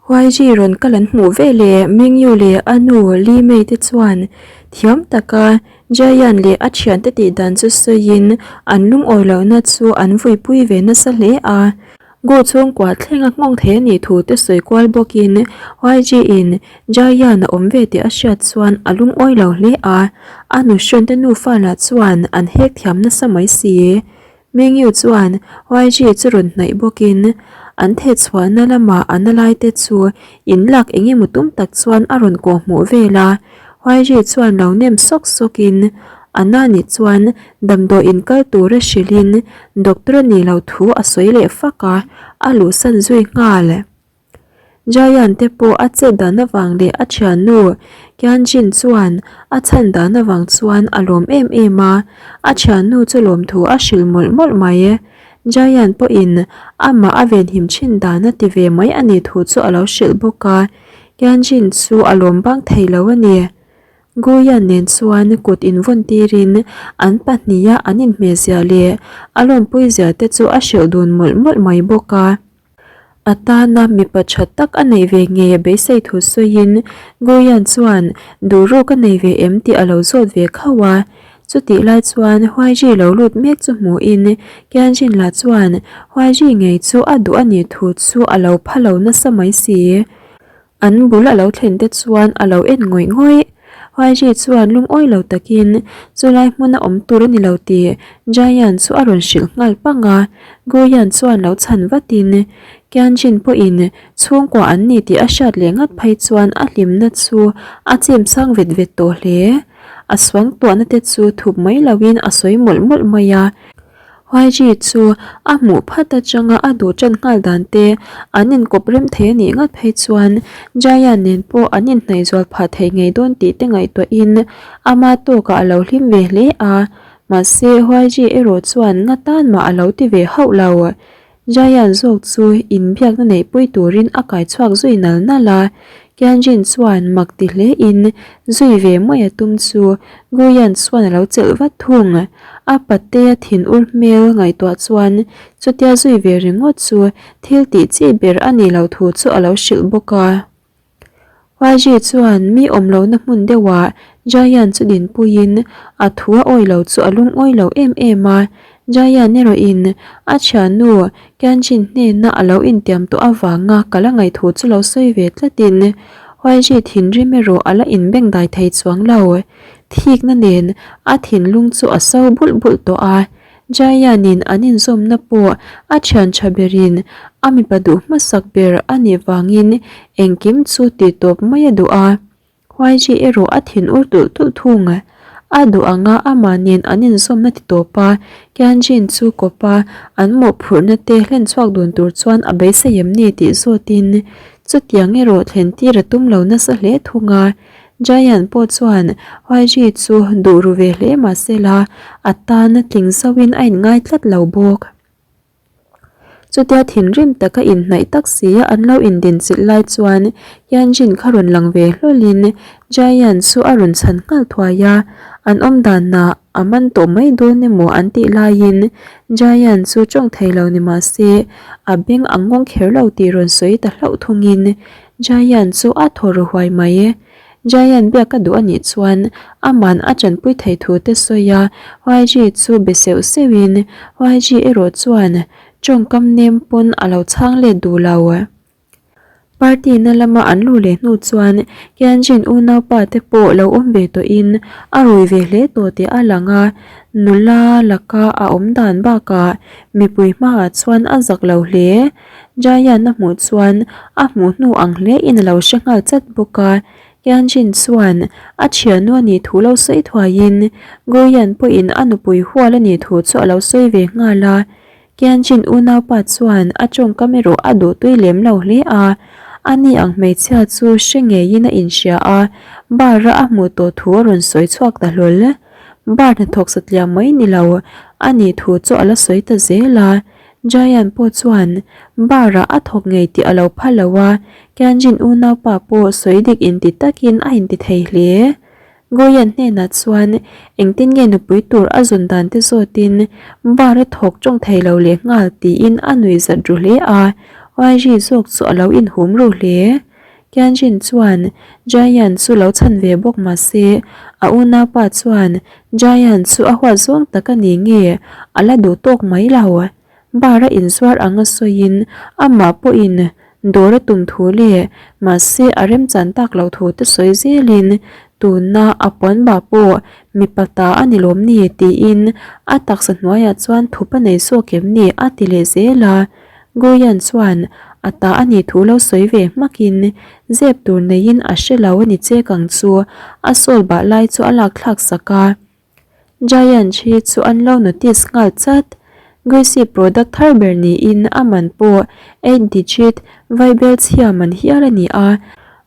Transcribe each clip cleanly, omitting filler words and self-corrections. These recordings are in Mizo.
YG rawn kal an hmuh ve leh Mingyu leh a nu Li Mei te chuan thiam taka Jaehyun leh a thiante tih dan chu sawiin an lungawi lohna chu an vuipui ve nasa hle a. Gu chhungkua thlenga nghawng thei a nih thu te sawi kual bawkin YG in Jaehyun a awm ve tih a hriat chuan a lungawi lo hle a, a nu hrawnte nufa lah chuan an hek thiam nasa mai si. Mingyu chuan YG chu rawn hnaih bawkin an thehchhuahna lama a na lai te chu in lak eng emaw tum tak chuan a rawn kawh hmuh vel a. YG chuan lo nem sawk sawkin a na nih chuan damdawi in kal tura hrilhin doctor a nih loh thu a sawi leh fak a, a luhsan zui nghal. Jayan te pawh a chet dan avang leh a thiannu Kianjin chuan a chhan dan avang chuan a lawm em em a, a thiannu chu lawmthu a hrilh mawlh mawlh mai. Jayan pawhin amah a venhim thin dan a ti ve mai a nih thu chu a lo hrilh bawk a, Kianjin chu a lawm bang thei lo a ni. Guyan nen chuan kut invawn tirin an pahniha an inhmehzia leh a lawmpuizia te chu a hrilh dun mawlh mawlh mai bawk a. A tana mipa tha tak a neih ve ngei a beisei thu sawiin Guyan chuan duh ruk a nei ve em tih a lo zawt ve khauh a. Chutih lai chuan Huaiji lo lut mek chu hmuhin Kianjin lah chuan Huaiji ngei chu a duh a nih thu chu a lo pha lo nasa mai si. An bul a lo thlen te chuan a lo en ngawih ngawih. YG chuan lungawi lo takin chulai hmuna awm tur a ni lo tih Jayan chu a rawn hrilh nghal pang a. Guyan chuan lo chhan vatin Kianjin pawhin chhungkua an ni tih a hriat leh ngat phei chuan a hlimna chu a chim chang vet vet tawh hle. A suangtuahna te chu thup mai loin a sawi mawlh mawlh mai a. YG chu a hmuh phat atanga a duh tan nghal dan te an inkawp rem thei a nih ngat phei chuan Jaya nen pawh an inhnaih zual phah thei ngei dawn tih te ngaihtuahin ama tawkah a lo hlim ve hle a, mahse YG erawh chuan nga tan mah a lo ti ve hauh lo. Jayan zawk chu inbiakna neihpui turin a kai chhuak zui nal nal a, Kianjin chuan mak ti hlein zui ve mai a tum chu Guyan chuan a lo chelh vat thung. A patea thin ur hmel ngaihtuah chuan chutia zui ve ringawt chu thil tih chi ber a nih loh thu chu a lo hrilh bawk a. YG chuan mi awm lohna hmun deuhah Jayan chu dinpuiin a thu a awi lo chu a lungawi lo em em a, Jayan erawhin a thiannu Kianjin hnena a lo intiam tawh avanga ka la ngaih thu chu lo sawi ve tlatin YG thinrim erawh a la inbengdai thei chuang lo. Thikna nen a thinlung chu a so bulh bulh tawh a, Jayanin an inzawmna pawh a thian tha berin a mipa duh hmasak ber a nih vangin engkim chu tih tawp mai a duh a. YG erawh a thin ur tulh tulh thung. A duh anga amah nen an inzawmna ti tawp a, Kianjin chu kawp a, an mawhphurhna te hlen chhuak dun tur chuan a beisei em ni tih zawtin chutiang erawh thlen tir a tum lo nasa hle thung a. Giant pawh chuan YG chu duh ru ve hle mah se la, a tan tling zauhin a inngai tlat lo bawk. Chutia thinrim taka inhnaih tak si a an lo indinchilh lai chuan Hyunjin kha rawn lang ve hlawlin Giant chu a rawn chhan nghal thuai a, an awm danah a man tawh mai dawn emaw an tih laiin Giant chu tawng thei lo ni mah se a beng a ngawng kher lo tih rawn sawi ta hlauh thungin Giant chu a thaw ru huai mai. Giant biak ka duh a nih chuan aman a tanpui thei thu te sawi a, YG chu be seuh seuhin YG erawh chuan tawngkam nem pawn a lo chhang let duh lo. Party na lama an luh leh hnu chuan Kianjin unaupa te pawh lo awm ve tawhin a rui ve hle tawh tih a lang a, nula laka a awm dan bakah mipui hmaah chuan a zak lo hle. Jayan a hmuh chuan a hmuh hnu ang hle in a lo hre nghal chat bawk a, Kianjin chuan a thiannu a nih thu lo sawi thuaiin Guyan pawhin a nupui hual a nih thu chu a lo sawi ve nghal a, Kianjin unaupa chuan a tawngkam erawh a duh tui lem lo hle a, ani ang hmeichhia chu hre ngeiin a inhria a, bar a a hmuh tawh thu a rawn sawi chhuak ta hlawl. Bar hnathawk satliah mai ni lo a nih thu chu a la sawi ta zel a. Giant pawh chuan bar ah a thawk ngei tih a lo phal lo a, Kianjin unaupa pawh sawi dik inti takin a inti thei hle. Goyan hnenah chuan engtin nge nupui tur a zawn dan te zawtin bar a thawk tawng thei lo leh nghal tiin a nuih zat ru hle a. YG zawk chu a lo inhum ru hle. Tianjin chuan Giant chu lo chhan ve bawk mah se, a unaupa chuan Giant chu a huat zawng tak a ni nge a la duh tawk mai lo. Bar a inzuar anga sawiin amah pawhin dawr a tum thu leh mahse a remchan tak loh thu te sawi zelin tuna a puan bah pawh mipa ta a ni lawm ni tiin a taksa hnuaiah chuan thup a nei zawk em ni a ti leh zel a. Guyan chuan a ta a nih thu lo sawi ve hmakin zep tur neiin a hre lo a ni chek ang chu a sawl bah lai chu a lak thlak sak a. Giant hi chu an lo notice nghal chat. Guisi product thar ber niin a man pawh eight digit vaibel chhia man hial a ni a.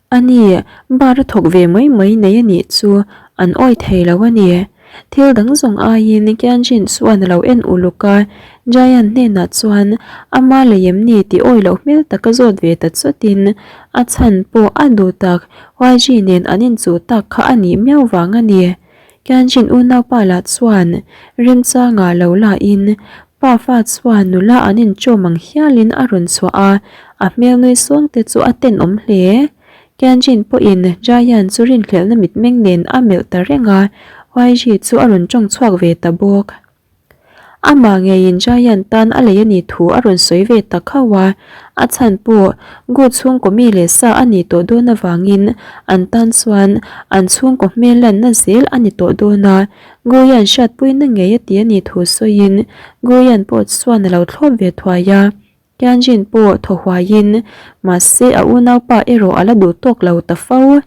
A ni, bar a thawk ve mai mai nei a nih chu an awi thei lo a ni. Thil dang zawng aiin Kianjin chuan a lo en uluk a, Giant hnenah chuan ama lei em ni tih awi loh hmel taka zawt ve ta chawtin a chhan pawh a duh tak YG nen an inchuh tak kha a nih miau vang a ni. Kianjin unaupa lah chuan remchangah lo lahin pa fa chuan nula an inchawm ang hialin a rawn chhuah a, a hmel nui sawng te chu a tenawm hle. Tianjin pawhin Giant chu rinhlelhna mitmeng nen a melh ta reng a, YG chu a rawn tawng chhuak ve ta bawk. Amah ngeiin Giant tan a lei a nih thu a rawn sawi ve ta khauh a, a chhan pawh Gu chhungkaw mi leh sa a nih tawh dawn avangin an tan chuan an chhungkaw hmel lanna zel a ni tawh dawn a, Guian hriatpuina ngei a ti a nih thu sawiin Guian pawh chuan a lo thlawp ve thuai a. Tianjin pawh thaw huaiin, mahse a unaupa erawh a la duh tawk lo ta fo.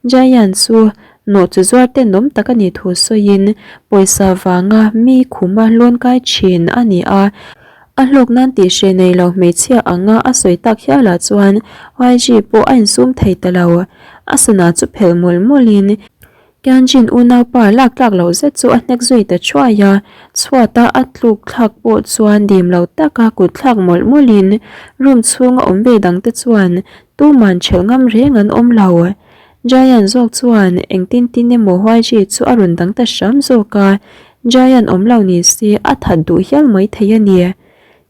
Jiayan chu nawh chu zuar tenawm tak a nih thu sawiin pawisa vanga mi khuma lawn kai thin a ni a, a hlawk nan tih hre nei lo hmeichhia anga a sawi tak hialah chuan YG pawh a insum thei ta lo. A sana chu phelh mawlh mawlhin Tianjin unaupa lak tlak loh zet chu a hnek zui ta thuai a, chhuata a tluk thlak pawh chuan dim lo taka kut thlak mawlh mawlhin room chhunga awm ve dangte chuan tuman ṭhelh ngam reng an awm lo. Giant zawk chuan engtin tin emaw Huaiji chu a rawn dang ta hram zawk a, Giant awm lo ni se a that duh hial mai thei a ni.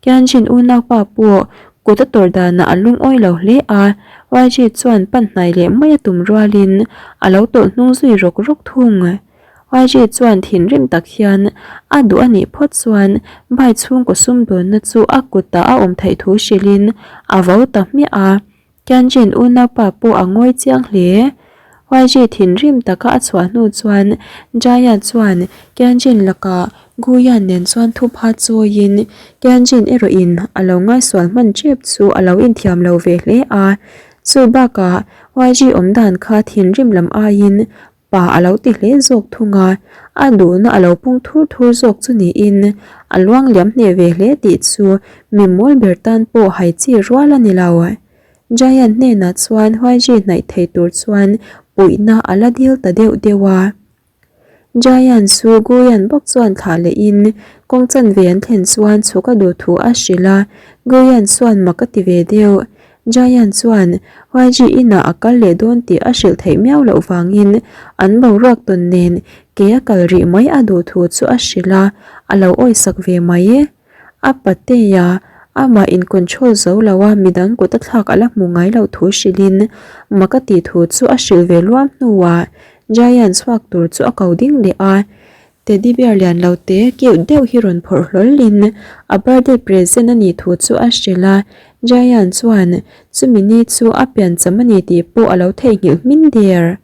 Tianjin unaupa pawh kut a tawrh danah a lungawi lo hle a, YG chuan pan hnai leh mai a tum rualin a lo tawlh hnung zui rawk rawk thung. YG chuan thinrim tak hian a duh a nih phawt chuan bai chhungkaw sumdawnna chu a kutah a awm theih thu hrilhin a vo ta hmiah a. Tianjin unaupa pawh a ngawi chiang hle. YG thinrim taka a chhuah hnu chuan Jaya chuan Tianjin lakah Guyan nen chuan thupha chawiin Tianjin erawhin a lo ngaisual hman tep chu a lo inthiam lo ve hle a. Chu bakah YG awmdan kha thinrim lam aiin Pa a lo ti hle zawk thung a, a duhna a lo pung thur thur zawk chu niin a luang liam hneh ve hle tih chu mi mawl ber tan pawh hai chi rual a ni lo. Giant hnenah chuan Huaiji hnaih thei tur chuan puihna a la dil ta deuh deuh a. Giant chu Guyan bawk chuan thlah lehin kawng chanve an thlen chuan chhuk a duh thu a hrilh a, Guyan chuan mak a ti ve deuh. Giant chuan YG inah a kal leh dawn tih a hrilh theih miau loh vangin an boruak tawn nen ke a kal rih mai a duh thu chu a hrilh a, a lo awisak ve mai. A patea amah in control zo lo a midang kut a thlak a la hmu ngai loh thu hrilhin mak a tih thu chu a hrilh ve luam hnuah Giant chhuak tur chu a ko ding leh a. Teddy bear lian lo te cute deuh hi rawn phawrh hlawl in a birthday present a nih thu chu a hrilh a, Giant chuan chumi ni chu a piancham a ni tih pawh a lo theihnghilh hmin der.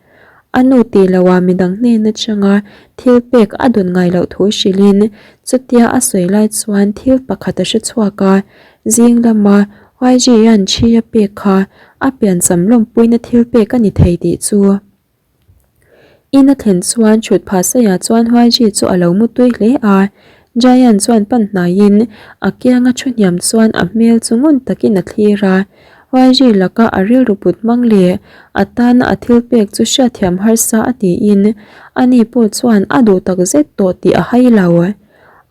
A nu tih loh ah midang hnen atanga thil pek a dawn ngai loh thu hrilh in chutia a sawi lai chuan thil pakhat a hre chhuak a, zing lama YG hian thi a pek kha a piancham lawmpuina thil pek a ni thei tih chu. In a thlen chuan thut phah saia chuan Huaiji chu a lo mu tui hle a, Giant chuan pan hnaiin a kianga thu hniam chuan a hmel chu ngun takin a thlir a, Huaiji laka a rilru put hmang leh a tana a thil pek chu hriatthiam harsa a tiin ani pawh chuan a duh tak zet tawh tih a hai lo.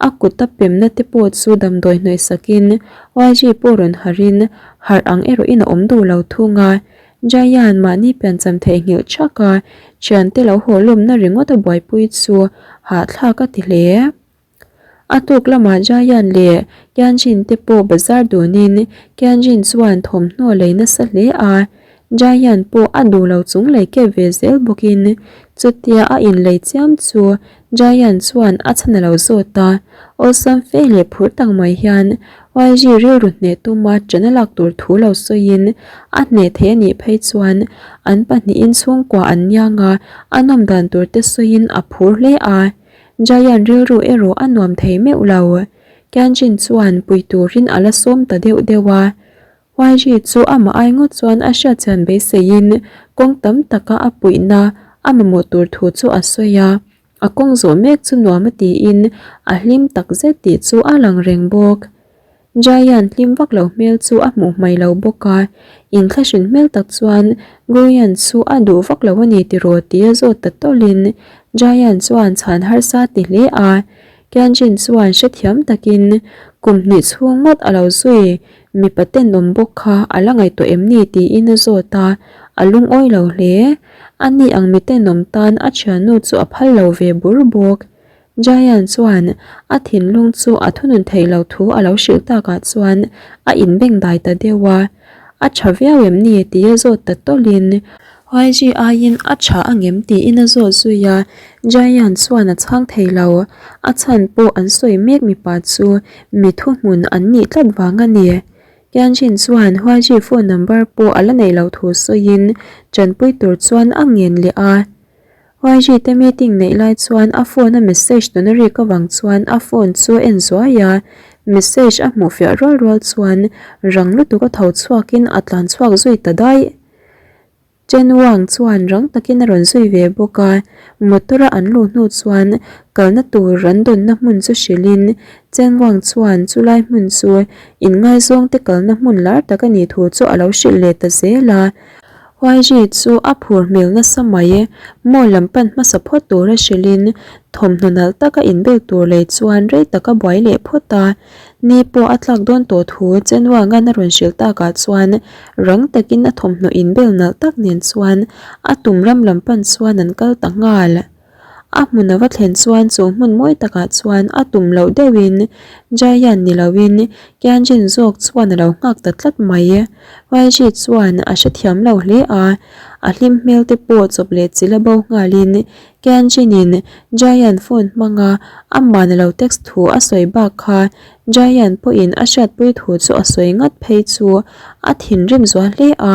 A kut a pemna te pawh chu damdawi hnawih sakin Huaiji pawh rawn harhin harh ang erawhin a awm duh lo thung a, Jayan mahni piancham theihnghilh thak a, thiante lo haw lawmna ringawt a buaipui chu hahthlak a ti hle. A tuk lamah Jayan leh Kianjin te pawh bazar dunin Kianjin chuan thawmhnaw lei nasa hle a, Jayan pawh a duh lo chung lei kep ve zel bawkin chutia a inlei chiam chu Jayan chuan a chhan a lo zawt a, awlsam fe leh phur tak mai hian YG rilru hneh tuma ṭan a lak tur thu lo sawiin a hneh thei a nih phei chuan an pahnihin chhungkua an niang a, a nawm dan tur te sawiin a phur hle a. Jayan rilru erawh a nuam thei meuh lo. Kianjin chuan pui turin a la sawm ta deuh deuh a. YG chu amah ai ngawt chuan a hriatchian beiseiin kawng tam taka a puihna a mamawh tur thu chu a sawi a. A kawng zawh mek chu nuam a tiin a hlim tak zet tih chu a lang reng bawk. Jayan hlim vak lo hmel chu a hmuh hmai lo bawk a, inthlahrin hmel tak chuan Goyan chu a duh vak lo a ni tiraw tih a zawt ta tawlhin Jayan chuan chhan harsa ti hle a. Kianjin chuan hrethiam takin kum hnih chhung ngawt a lo zui mipa tenawm bawk kha a la ngaihtuah em ni tiin a zawt a, a lungawi lo hle. Ani ang mi tenawm tan a thiannu chu a phal lo ve bur bawk. Jayan chuan a thinlung chu a thunun theih loh thu a lo hrilh takah chuan a inbengdai ta deuh a, A tha viau em ni tia zawt ta tawlhin YG aiin a tha angem tiin a zawt zui a, Jayan chuan a chhang thei lo, a chhan pawh an sawi mek mipa chu mi thuhmun an nih tlat vang a ni. Tianjin chuan YG phone number pawh a la neih loh thu sawiin tanpui tur chuan a ngen leh a. YG te meeting neih lai chuan a phone a message tuna rik avang chuan a phone chu a en zuai a, message a hmuh fiah rual rual chuan rang lutuk a tho chhuakin a tlan chhuak zui ta daih. Chen Wang chuan rang takin a rawn zui ve bawk a, motor a an luh hnu chuan kalna tur an dawnna hmun chu hrilhin Chen Wang chuan chulai hmun chu inngaizawngte kalna hmun lar tak a nih thu chu a lo hrilh leh ta zel a. YG chu a phur hmel nasa mai, mall lam pan hmasa phawt tura hrilhin thawmhnaw nalh taka inbel tur lei chuan rei tak a buai leh phawt a. Ni pawh a tlak dawn tawh thu Chenwanga'n a rawn hrilh takah chuan rang takin a thawmhnaw inbel nalh tak nen chuan a tum ram lam pan chuan an kal ta nghal. A hmun a va thlen chuan chu hmun mawi takah chuan a tum loh deuhin Jayan ni loin Kianjin zawk chuan a lo nghak ta tlat mai. YG chuan a hrethiam lo hle a, a hlim hmel te pawh chawp leh chil a bo nghalin Kianjinin Jayan phone hmanga amah na lo text thu a sawi bak kha Jayan pawhin a hriatpui thu chu a sawi ngat phei chu a thinrim zual hle a,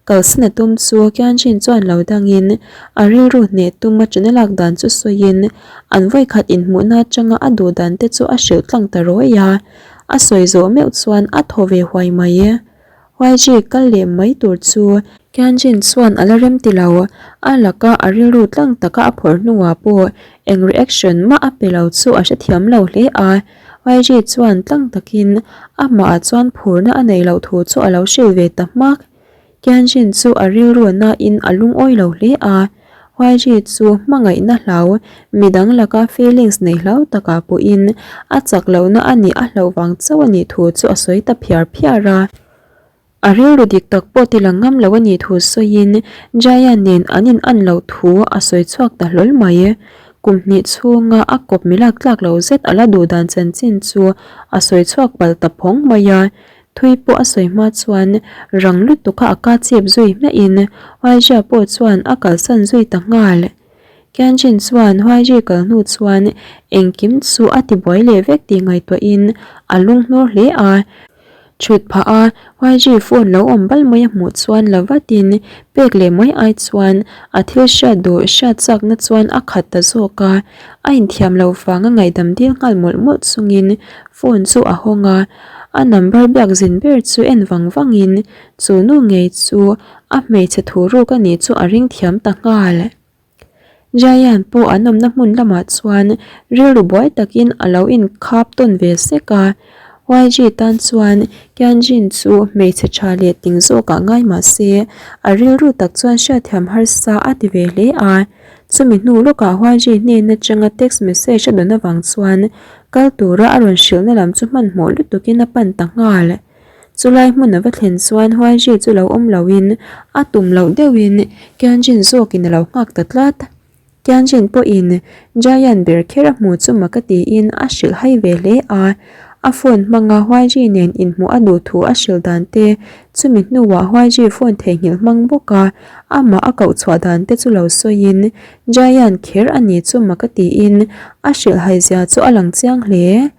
kalsan a tum chu Kianjin chuan lo dangin a rilru hneh tum atana lak dan chu sawiin an vawikhat inhmuhna atanga a duh dan te chu a hrilh tlang ta rawih a, a sawi zawh meuh chuan a thaw ve huai mai. YG kal leh mai tur chu Kianjin chuan a la rem ti lo, a laka a rilru tlang taka a phawrh hnuah pawh eng reaction mah a pe lo chu a hrethiam lo hle a, YG chuan tlang takin amahah chuan phurna a neih loh thu chu a lo hrilh ve ta hmak. Kianjin chu a rilru nain a lungawi lo hle a, YG chu hmangaihna hlau, midang laka feelings nei hlau takah pawhin a chak lohna a nih a hlauh vang chauh a nih thu chu a sawi ta phiar phiar a. A rilru dik tak pawh ti lang ngam lo a nih thu sawiin Jaya nen an in an loh thu a sawi chhuak ta hlawl mai. Kum hnih chhunga a kawp mi lak tlak lo zet a la duh dan chanchin chu a sawi chhuak palh ta phawng mai a. Thui pawh a sawi hma chuan rang lutuk a a ka chep zui hmiahin Huaijia pawh chuan a kalsan zui ta nghal. Kianjin chuan Huaiji kal hnu chuan engkim chu a tibuai leh vek tih ngaihtuahin a lunghnur hle a. Thut phah a Huaiji phone lo awm bal mai a hmuh chuan la vatin pek leh mai ai chuan a thil hriat duh hriat chakna chuan a khat ta zawk a. A inthiam loh vanga ngaihdam dil nghal mawlh mawlh chungin phone chu a hawng a. A number biak zin ber chu en vang vangin chu nu ngei chu a hmeichhe thu ruk a nih chu a ring thiam ta nghal. Jayan pawh an awmna hmun lamah chuan rilru buai takin a lo inkhap tawn ve sek a, YG tan chuan Kianjin chu hmeichhe tha leh ting zawkah ngai mah se a rilru tak chuan hriatthiam harsa a ti ve hle a. Chumi hnu lawkah YG hnen atanga text message a dawn avang chuan Kal tura a rawn hrilhna lam chu hmanhmawh lutukin a pan ta nghal. Chulai hmun a va thlen chuan Huaiji chu lo awm loin a tum loh deuhin Kianjin zawkin a lo nghak ta tlat. Tianjin pawhin Giant ber kher a hmu chu mak a tiin a hrilh hai ve hle a. A phone hmanga Huaiji nen inhmuh a duh thu a hrilh dan te, chumi hnuah Huaiji phone theihnghilh hmang bawk a, amah a koh chhuah dan te chu lo sawiin Giant kher a ni chu mak a tiin a hrilh hai zia chu a lang chiang hle.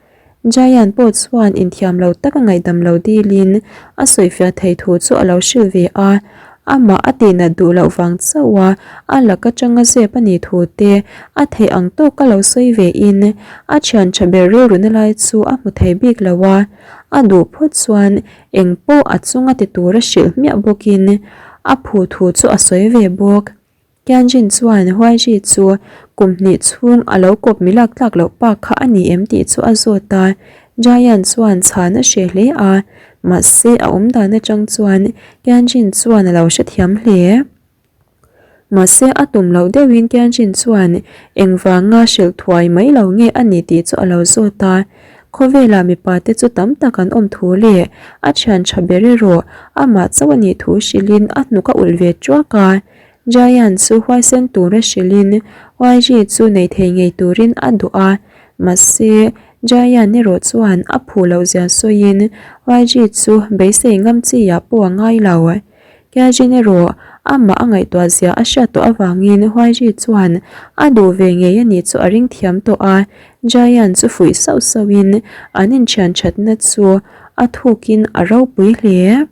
Giant pawh chuan inthiam lo taka ngaihdam lo dilin a sawifiah thei thu chu a lo hrilh ve a, amah a tihnat duh loh vang chauh a a lak atanga zep a nih thu te a theih ang tawk a lo sawi ve in a thian tha ber rilruna lai chu a hmu thei bik lo a, a duh phawt chuan eng pawh a chunga ti tura hrilh hmiah bawkin a phu thu chu a sawi ve bawk. Tianjin chuan Huaiji chu kum hnih chhung a lo kawp mi lak tlak loh pa kha a ni em tih chu a zawt a, Jiayan chuan chhan a hre hle a, mahse a awm dan atang chuan Tianjin chuan a lo hrethiam hle. Mahse a tum loh deuhin Tianjin chuan engvanga hrilh thuai mai lo nge a ni tih chu a lo zawt a, Khawvelah mipa te chu tam tak an awm thu leh a thian tha ber erawh amah chauh a nih thu hrilhin a hnuk a ulh ve tuak a. Giant chu huaisen tura hrilhin YG chu nei thei ngei turin a duh a, mahse Giant erawh chuan a phu loh zia sawiin YG chu beisei ngam chi ah pawh a ngai lo. Kyajin erawh amah a ngaihtuah zia a hriat tawh avangin Huaiji chuan a duh ve ngei a nih chu a ring thiam tawh a, Giant chu fuih sauh sauhin an inthian thatna chu a thukin a ropui hle.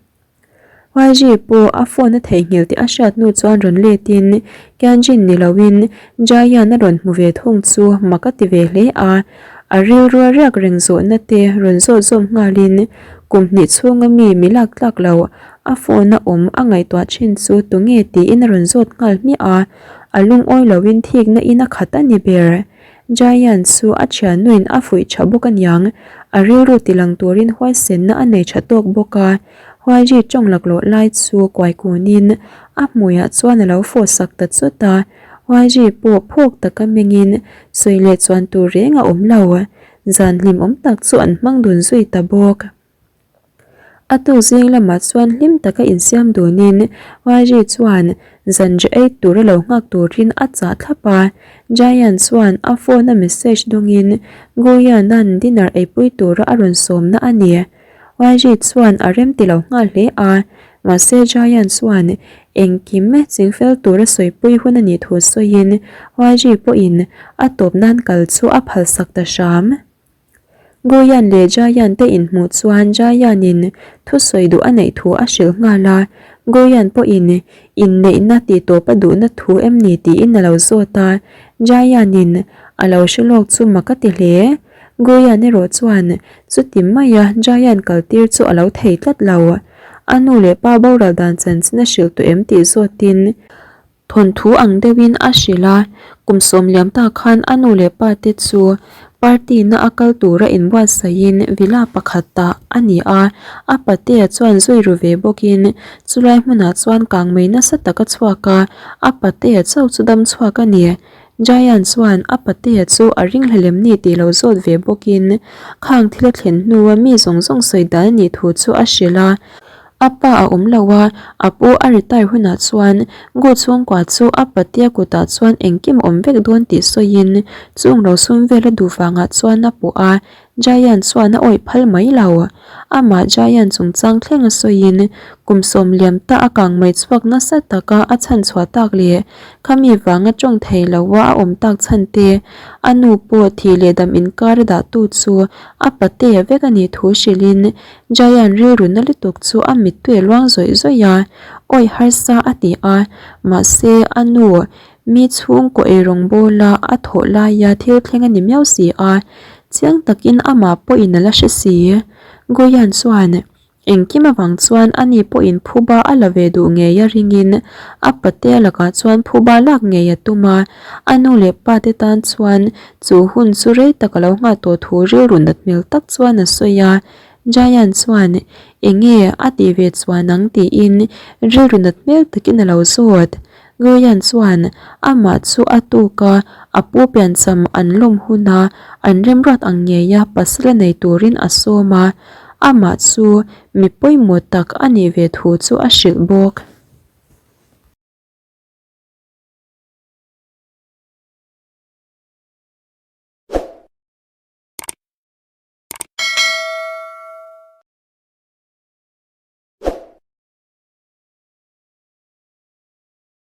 Huaiji pawh a phone a theihnghilh tih a hriat hnu chuan rawn letin Kyajin ni loin Giant a rawn hmu ve thung chu mak a ti ve hle a, a rilru a riak reng zawhna te rawn zawt zawm nghalin kum hnih chhunga mi mi lak tlak lo A phone a awm a ngaihtuah thin chu tunge tiin a rawn zawt nghal hmiah a, a lungawi loin thikna in a khat a ni ber. Giant chu a thiannuin a fuih tha bawk aniang, a rilru tilang turin huaisenna a nei tha tawk bawk a, Huaiji tawng laklawh lai chu kuai kunin a hmuiah chuan a lo fawh sak ta chawt a, Huaiji pawh phawk taka mengin sawi leh chuan tur reng a awm lo, zan hlimawm tak chu an hmang dun zui ta bawk. A tuk zing lamah chuan hlim taka insiam dunin Wairi chuan zanriah ei tura lo nghak turin a chah thlap a. Giant chuan a phone a message dawngin Guyan-a'n dinner eipui tura a rawn sawmna a ni. Wairi chuan a rem ti lo nghal hle a, mahse Giant chuan engkim chingfel tura sawipui hun a nih thu sawiin Wairi pawhin a tawp nan kal chu a phalsak ta hram. Goyan leh Jayan te inhmuh chuan Jayan-in thusawi duh a neih thu a hrilh nghal a, Goyan pawhin inneihna tih tawp a duhna thu em ni tiin a lo zawt a, Jayan-in a lo hre lawk chu mak a ti hle. Goyan erawh chuan chuti maia Jayan kaltir chu a lo thei tlat lo. A nu leh pa boral dan chanchin a hrilh tawh em tih zawtin Thawnthu ang deuhin a hrilh a, kum sawm liam ta khan a nu leh pa te chu party na a kal tura inbuatsaihin villa pakhat tah a ni a, a patea chuan zui ru ve bawkin chulai hmunah chuan kangmei nasa tak a chhuak a, a patea chauh chu dam chhuak a ni. Giant chuan a patea chu a ringhlel em ni tih lo zawt ve bawkin khang thil a thlen hnua mi zawng zawng sawi dan a nih thu chu a hrilh a. A pa a awm lo a, a pu a retire hunah chuan Gu chhungkua chu a patea kutah chuan engkim a awm vek dawn tih sawiin chung rosum vel a duh vangah chuan a puh a, Giant chuan a awih phal mai lo. Amah Giant chungchang thleng a sawiin kum sawm liam ta a kang mai chhuak nasa taka a chhan chhuah tak leh khami vanga tawng thei lo a a awm tak chhan te, a nu pawh thih leh dam inkar a dahtu chu a patea vek a nih thu hrilhin Giant rilru na lutuk chu a mittui a luang zawih zawih a, awih harsa a ti a, mahse a nu mi chhungkaw eirawng bawla a thawh laia thil thleng a ni miau si a, chiang takin amah pawhin a la hre si. Goyan chuan engkim avang chuan ani pawhin phuba a la ve duh ngei a ringin a patea lakah chuan phuba lak ngei a tum a, a nu leh pa te tan chuan chu hun chu rei tak a lo nghah tawh thu rilru nat hmel tak chuan a sawi a. Giant chuan enge a tih ve chuan ang tiin rilru nat hmel takin a lo zawt. Giant chuan amah chu a tuk a, a pu piancham an lawm huna an remruat ang ngeia pasal a nei turin a sawm a, amah chu mi pawimawh tak a nih ve thu chu a hrilh bawk.